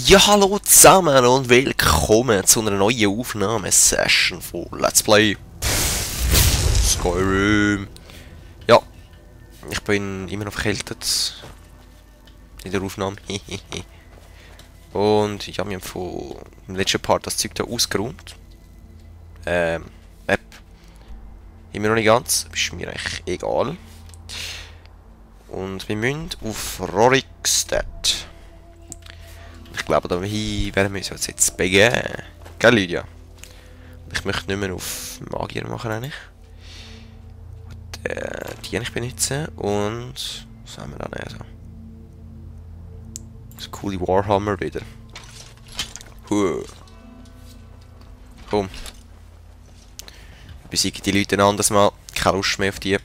Ja, hallo zusammen und willkommen zu einer neuen Aufnahmesession von Let's Play Skyrim. Ja, ich bin immer noch verkältet in der Aufnahme. Und ja, wir haben im letzten Part das Zeug da ausgeräumt. Map. Immer noch nicht ganz, ist mir eigentlich egal. Und wir müssen auf Rorikstead. Ich glaube, da werden wir uns jetzt begeben. Gell, Lydia? Ich möchte nicht mehr auf Magier machen, eigentlich. Die eigentlich benutzen. Und was haben wir dann? Also, das coole Warhammer wieder. Komm. Besiege die Leute ein anderes Mal. Keine Lust mehr auf die.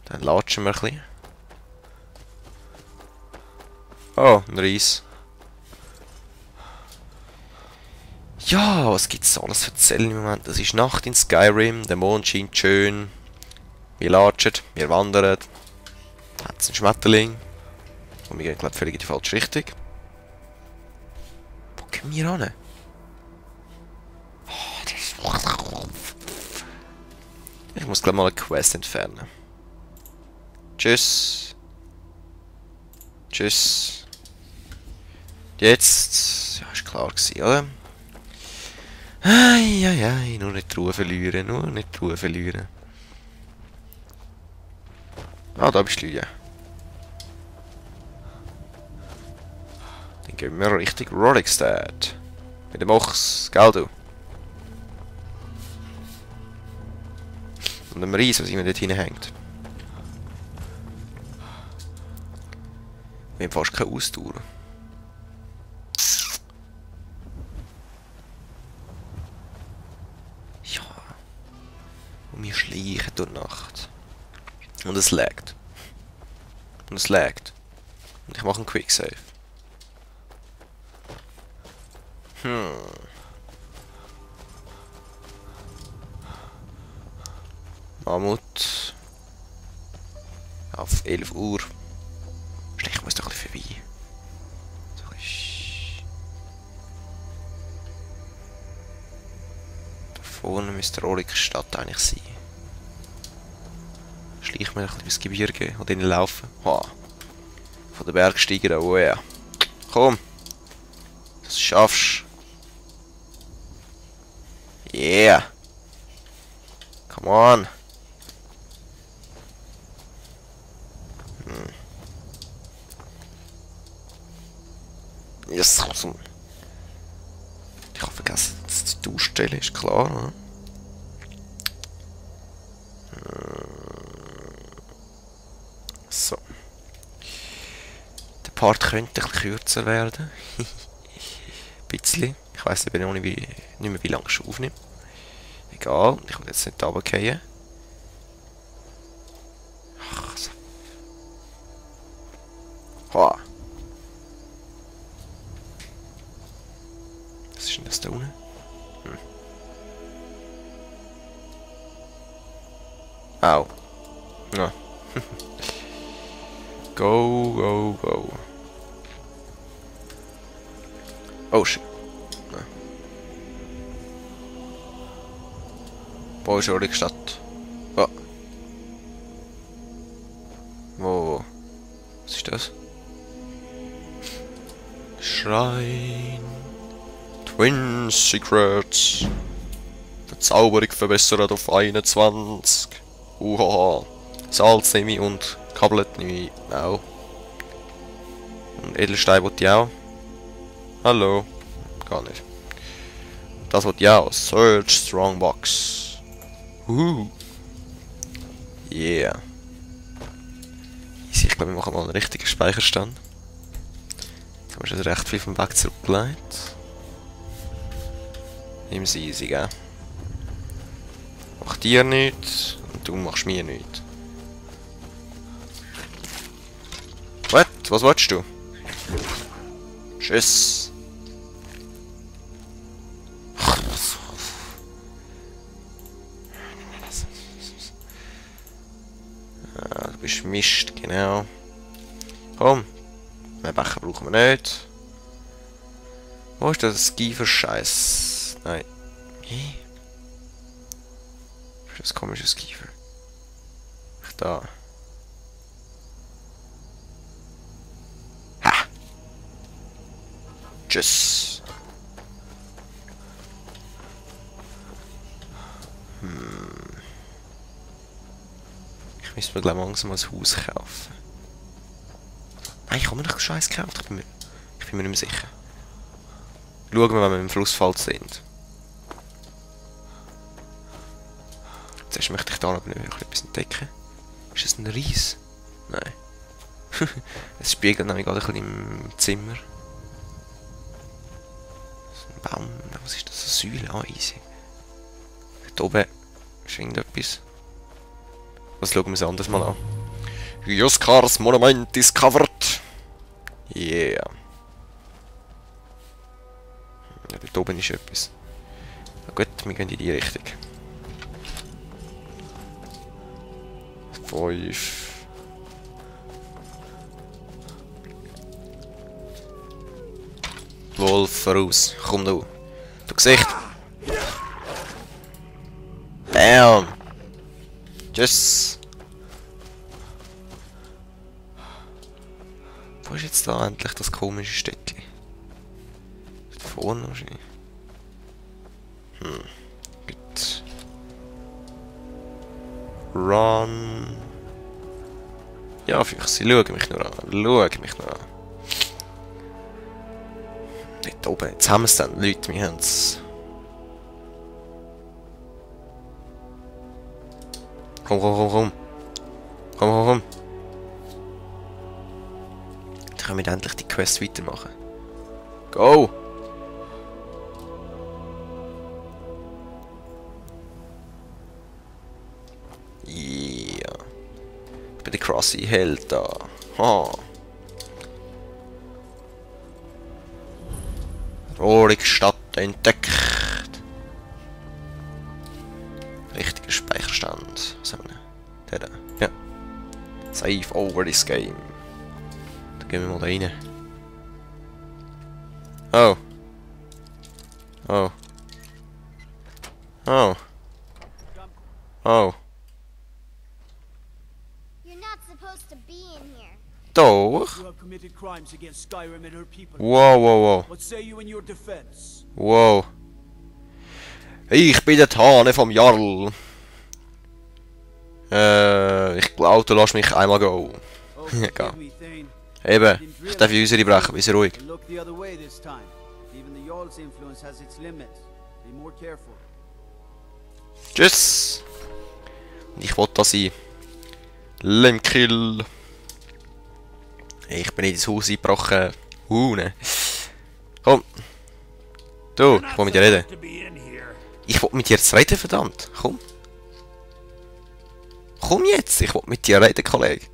Dann latschen wir ein bisschen. Oh, ein Reis. Ja, was gibt's alles zu erzählen im Moment? Es ist Nacht in Skyrim, der Mond scheint schön. Wir latschen, wir wandern. Hat es einen Schmetterling. Und wir gehen, glaube ich, völlig in die falsche Richtung. Wo gehen wir hin? Ich muss, glaube ich, mal eine Quest entfernen. Tschüss. Tschüss. Jetzt, ja, ist klar gewesen, oder? Eieiei, nur nicht die Ruhe verlieren, nur nicht die Ruhe verlieren. Ah, da bist du ja. Dann gehen wir Richtung Rorikstead. Mit dem Ochs, gell du? Und dem Reis, was immer dort hinhängt. Wir haben fast keine Ausdauer. Ja. Und wir schleichen durch die Nacht. Und es laggt. Und es laggt. Und ich mache einen Quicksave. Mammut. Auf 11 Uhr. Ich muss doch ein bisschen vorbei. So ist... Da vorne müsste Rorikstead eigentlich sein. Schleich mir ein bisschen ins Gebirge und innen laufen. Ha. Von den Bergsteiger da, oh ja. Komm. Das schaffst du. Yeah. Come on. Yes. Ich habe vergessen, dass die Duschstelle ist, klar. Ne? So. Der Part könnte ein bisschen kürzer werden. Ein bisschen. Ich weiss aber nicht mehr, wie lange ich schon aufnehme. Egal, ich will jetzt nicht runterfallen. Ach, so. Ha. Was ist denn das da unten? Au. Ja. Go, go, go. Oh shit. Ja. Wo ist Rorikstead? Oh. Wo? Was ist das? Schrein. Twin Secrets. Verzauberung verbessert auf 21. Uhaha. Salz nehme ich und Kablet nehme ich auch. Und Edelstein wollte ich auch. Hallo. Gar nicht. Das wollte ich auch. Search Strongbox. Yeah. Ich glaube, wir machen mal einen richtigen Speicherstand. Jetzt haben wir schon recht viel vom Weg zurückgelegt. Nimm sie easy, gell? Mach dir nichts und du machst mir nichts. What? Was willst du? Tschüss. Du bist Mist, genau. Komm, Mehr Becher brauchen wir nicht. Wo ist das Giefer-Scheiß? Nein. Hä? Was ist das komische Giefer? Da. Ha! Tschüss. Ich müsste mir gleich langsam ein Haus kaufen. Nein, ich habe mir doch Scheiß gekauft. Ich bin mir nicht mehr sicher. Schauen wir, wenn wir im Flussfall sind. Zuerst möchte ich da noch etwas entdecken. Ist das ein Ries? Nein. Es spiegelt nämlich gerade ein bisschen im Zimmer. Das ist ein Baum. Was ist das? Eine Säule? Ah, easy. Dort oben ist irgendetwas. Das schauen wir uns anders mal an. Yoskars Monument discovered! Yeah. Ja, dort oben ist etwas. Na gut, wir gehen in die Richtung. 5. Wolf voraus. Komm du. Du Gesicht. Bam. Tschüss. Wo ist jetzt da endlich das komische Städtchen? Da vorne wahrscheinlich. Gut. Run. Ja, Füchse, schau mich nur an. Schau mich nur an. Dort oben. Jetzt haben wir es dann, Leute. Wir haben es. Komm, komm, komm, komm. Komm, komm, komm. Dann können wir endlich die Quest weitermachen. Go! Ja. Ich bin der krasse Held da. Ha. Rohrigstadt entdeckt. Richtiger Speicherstand. Was haben wir? Der da. Ja. Save over this game. Da gehen wir mal da rein. Oh. Oh. Oh. Oh. You're not supposed to be in here. Doch. You have committed crimes against Skyrim and her people. Wow, wow, wow. What say you in your defense? Wow. Ich bin der Hane vom Jarl. Ich glaube, du lässt mich einmal go. Oh, Ja. forgive me, Thane. Eben, ich darf die Unsere brechen, bist ruhig. Look the other way this time. Even the Jarl's influence has its limits. Be more careful. Tschüss. Ich wollte da sein. Lemkill. Ich bin in das Haus eingebrochen. Ne. Komm. Du, ich will mit dir reden. Ich will mit dir jetzt reden, verdammt. Komm. Komm jetzt, ich will mit dir reden, Kollege.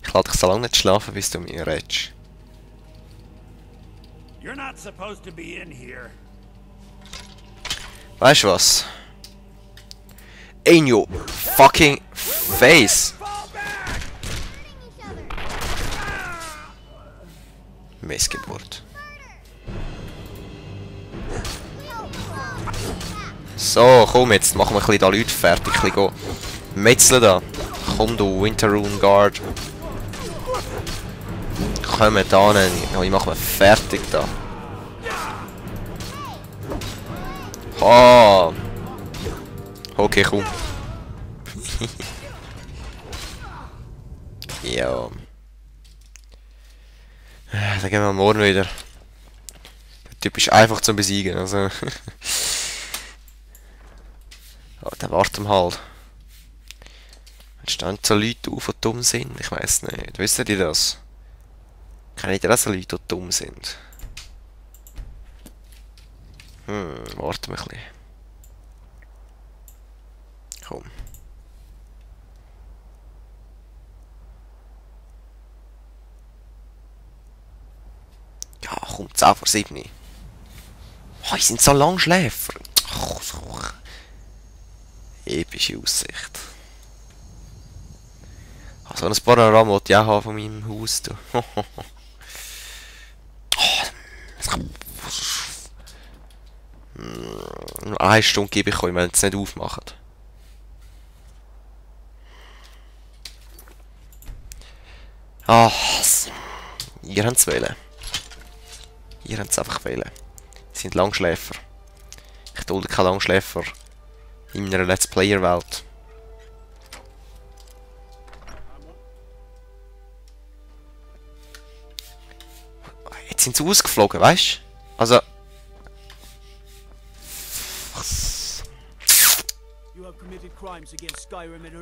Ich lade dich so lange nicht schlafen, bis du mit mir redest. You're not supposed to be in here. Weißt du was? In your fucking face! Missgeburt. So, komm jetzt, machen wir ein bisschen da Leute fertig, ein bisschen metzeln da. Komm du, Winterrune Guard. Komm da hin, ich mache mich fertig da. Ah. Okay, komm. Ja. Dann gehen wir morgen wieder. Der Typ ist einfach zum Besiegen, also. Oh, der wartet halt. Jetzt stehen so Leute auf, die dumm sind. Ich weiss nicht. Wisst ihr das? Kennt ihr auch so Leute, die dumm sind? Warten wir ein bisschen. Komm. Ja, komm, 10 vor 7. Oh, die sind so lang Schläfer. Oh, so. Epische Aussicht. So ein Panorama wollte ich auch haben von meinem Haus. Du. Nur 1 Stunde gebe ich euch, wenn ihr es nicht aufmacht. Ah, ihr habt es wählen. Ihr habt es einfach wählen. Sie sind Langschläfer. Ich dulde keine Langschläfer in meiner Let's Player Welt. Jetzt sind sie ausgeflogen, weißt du? Also.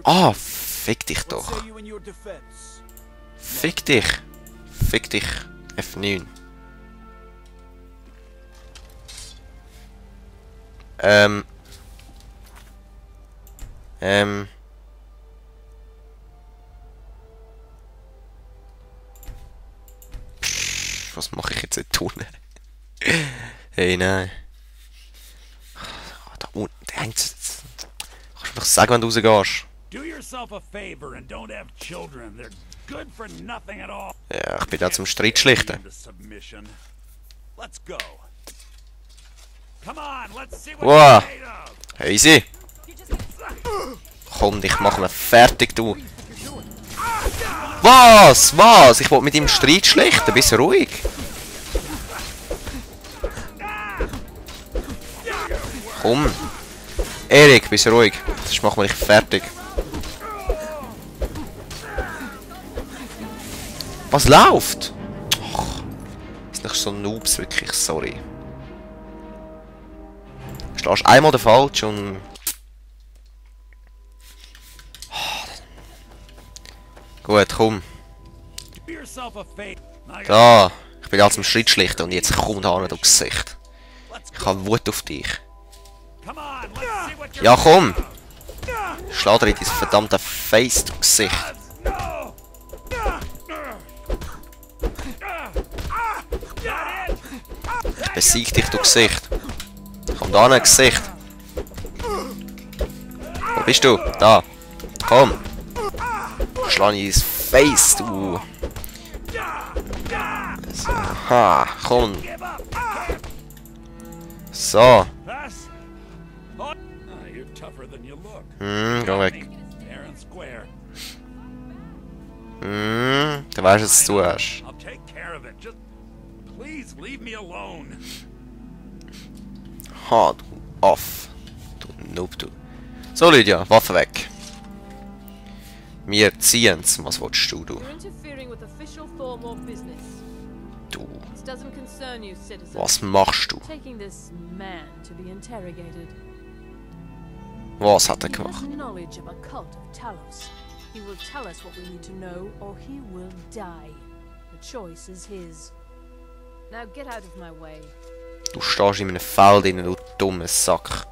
Ah, fick dich doch. Fick dich. Fick dich. F9. Was mache ich jetzt in tun? Hey, nein. Da unten, der hängt. Kannst du mir doch sagen, wenn du rausgehst? Do yourself a favor and don't have children. They're good for nothing at all. Ja, ich bin da zum Streit schlichten. Let's go. Come on, let's see what Wow. you're made of. Easy. Komm, ich mach ihn fertig, du. Was? Was? Ich wollte mit ihm Streit schlichten. Bist ruhig. Komm. Erik, bist ruhig. Sonst machen wir dich fertig. Was läuft? Och, ist nicht so Noobs, wirklich, sorry. Schlägst einmal den falsch und... Gut, komm. Do yourself a favor. Da. Ich bin ganz im Schritt schlichten und jetzt komm da an, du Gesicht. Ich habe Wut auf dich. Come on, let's see what you're Ja, komm. Schlag dir in dein verdammte Face, du Gesicht. No. Ich besieg dich, du Gesicht. Komm da an, Gesicht. Wo bist du? Da. Komm. Schlag in dein Face, du. So. Ha, komm. So. Pass. Oh, you're tougher than you look. Geh weg. Fair and square. Du weißt, was du hast. I'll take care of it. Just please leave me alone. Ha, du Aff. Du Noob, du. So, Lydia, Waffe weg. Wir ziehen's. Was willst du, du? You're interfering with official Thormore business. Du. This doesn't concern you, citizen. Was machst du? Taking this man to be interrogated. Was hat er He has gemacht? knowledge of a cult of Talos. He will tell us what we need to know, or he will die. The choice is his. Now get out of my way. Du stehst in einem Feld drin, du dummer Sack.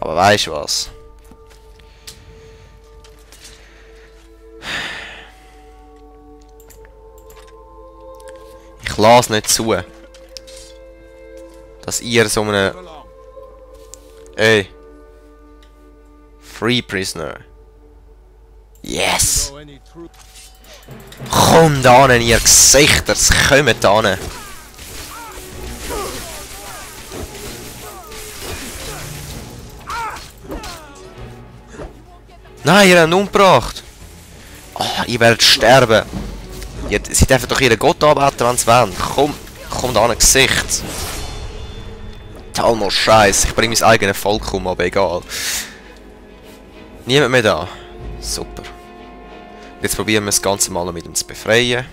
Aber weißt du was? Ich lasse nicht zu, dass ihr so eine... Ey. Free Prisoner. Yes! Kommt an, ihr Gesichter! Kommt an! Nein, ihr habt ihn umgebracht! Ah, ihr werdet sterben! Sie dürfen doch ihren Gott anbeten, wenn sie wollen. Kommt an, Gesicht! Talmo Scheiß, ich bringe mein eigenes Volk um, aber egal. Niemand mehr da. Super. Jetzt probieren wir das Ganze mal noch mit ihm zu befreien.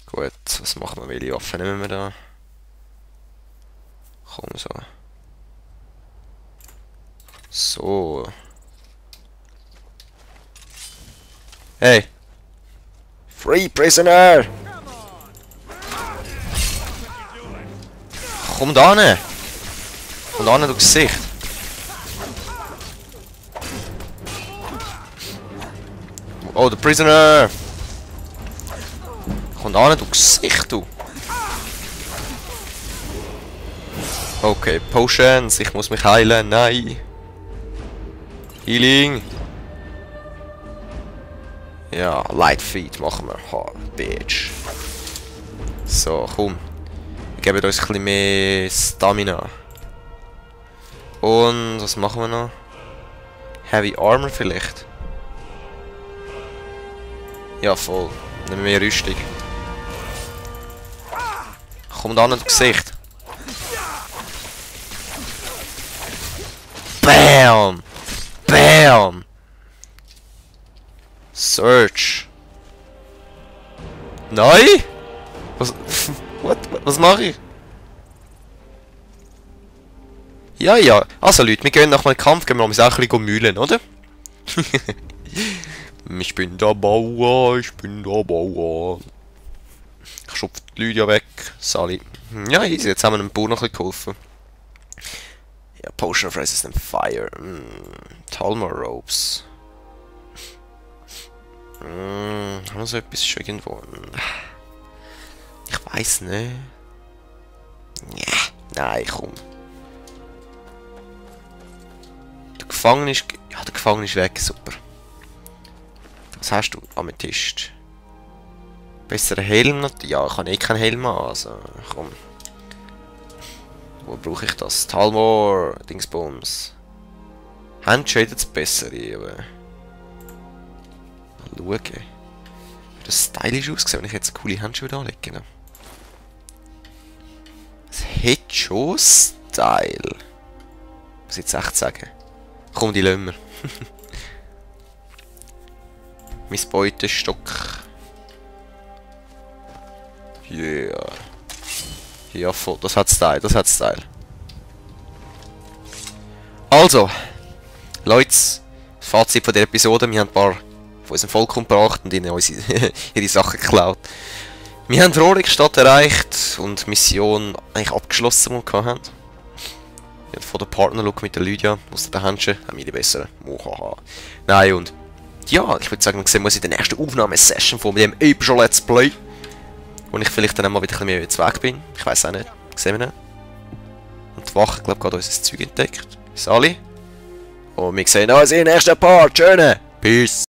Gut, was machen wir? Welche Waffen nehmen wir da? Komm so. So. Hey! Free Prisoner! Komm da hin! Komm da hin, du Gesicht! Oh, der Prisoner! Komm da hin, du Gesicht, du! Okay, Potions, ich muss mich heilen, nein. Healing. Ja, Light Feet machen wir. Ha, Bitch. So, komm. Wir geben uns ein bisschen mehr Stamina. Und, was machen wir noch? Heavy Armor vielleicht? Ja, voll. Nehmen wir mehr Rüstung. Komm da nicht ins Gesicht. Bam! Bam! Search. Nein? Was? What? Was mache ich? Ja, ja. Also Leute, wir gehen nach einem Kampf, gehen wir uns auch ein bisschen mühlen, oder? Ich bin der Bauer, ich bin der Bauer. Ich schupfe die Leute ja weg. Sally. Ja, easy, jetzt haben wir dem Bauer noch ein bisschen geholfen. Ja, Potion of Resistant Fire. Talmor Ropes. Haben wir so etwas schon irgendwo? Ich weiß nicht. Ja, nein, komm. Der Gefangene ist... Ja, der Gefangene ist weg, super. Was hast du? Amethyst. Besserer Helm? Ja, ich habe eh keinen Helm an, also komm. Wo brauche ich das? Talmor, Dingsbums. Handshade jetzt besser, aber... Mal schauen. Würde das stylisch aussehen, wenn ich jetzt eine coole Handschuhe anlege. Es hat schon Style. Muss ich jetzt echt sagen. Komm, die lassen wir. Mein Beutestock. Yeah. Ja, voll. Das hat Style, das hat Style. Also, Leute, Fazit von der Episode. Wir haben ein paar von unserem Volk umgebracht und ihnen ihre Sachen geklaut. Wir haben Rorikstadt erreicht und die Mission eigentlich abgeschlossen, die wir hatten. Ja, von der Partnerlook mit der Lydia, aus der Händchen, haben wir die besseren. Mohaha. Nein, und ja, ich würde sagen, wir sehen uns in der nächsten Aufnahmesession von dem epischen Let's Play. Wo ich vielleicht dann auch mal wieder ein bisschen mehr jetzt weg bin. Ich weiß auch nicht. Sehen wir nicht. Und die Wache, glaube ich, gerade unser Zeug entdeckt. Sally. Und wir sehen uns in der nächsten Part. Schöne. Peace.